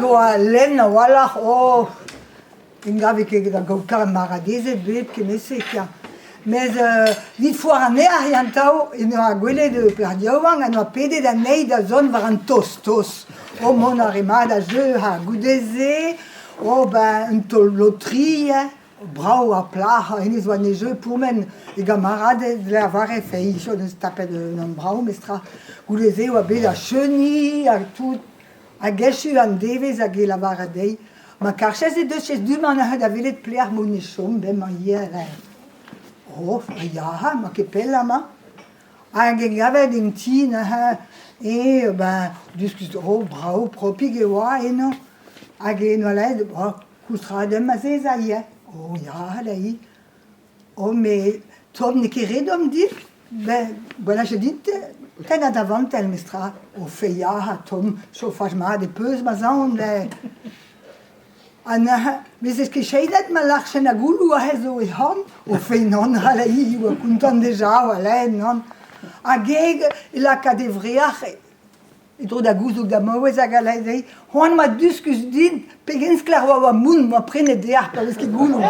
hag oa lenn a-walc'h, oh en gave ket da gaout kamaradezed bet kement-se kwa. Mes evit foar an nec'h gantañ en doa gwelet ur plac'h yaouank en doa pedet anezhi da zont war an tost-tost. O mont a rae mat a jeu ha goude-se oh ben un taol loterie brav ar plac'h hennezh oa en e jeu pourmen e gamaraded 'lavare feiz o deus tapet unan brav memestra. Goude-se oa bet ar cheuniñ ha tout. Hag echu an devezh hag e lavare dezhi ma karjes he deus du-mañ neuze da welet pelec'h emaon e chom bremañ ivez. Oh ya, 'mañ ket pell amañ. Hag e gavet en ti neuze e ben diskuizh oh brav propik e oa eno. Hag e noa lavaret oh koulz 'ra deomp azezañ ivez. Oh ya, dezhi. Oh met tomm n'eo ket re domm dit? Ben gwelloc'h eo dit tennañ da vantell memestra. O feiz ya, tomm, chofaj mat e peus ma zaon ben. Ha neuze, 'vezez ket cheilet ma lârchen a gouloù aze zo e c'horn? O feiz nann, hi oa kontant deja, voilà, nann. Hag eñ e laka e vrec'h E dro da gouzoug da maouez hag a lâre dezhi c'hoant 'ma diskuizh din pegen sklaer 'oa va mont 'moa prenet deoc'h pa vez ket gouloù.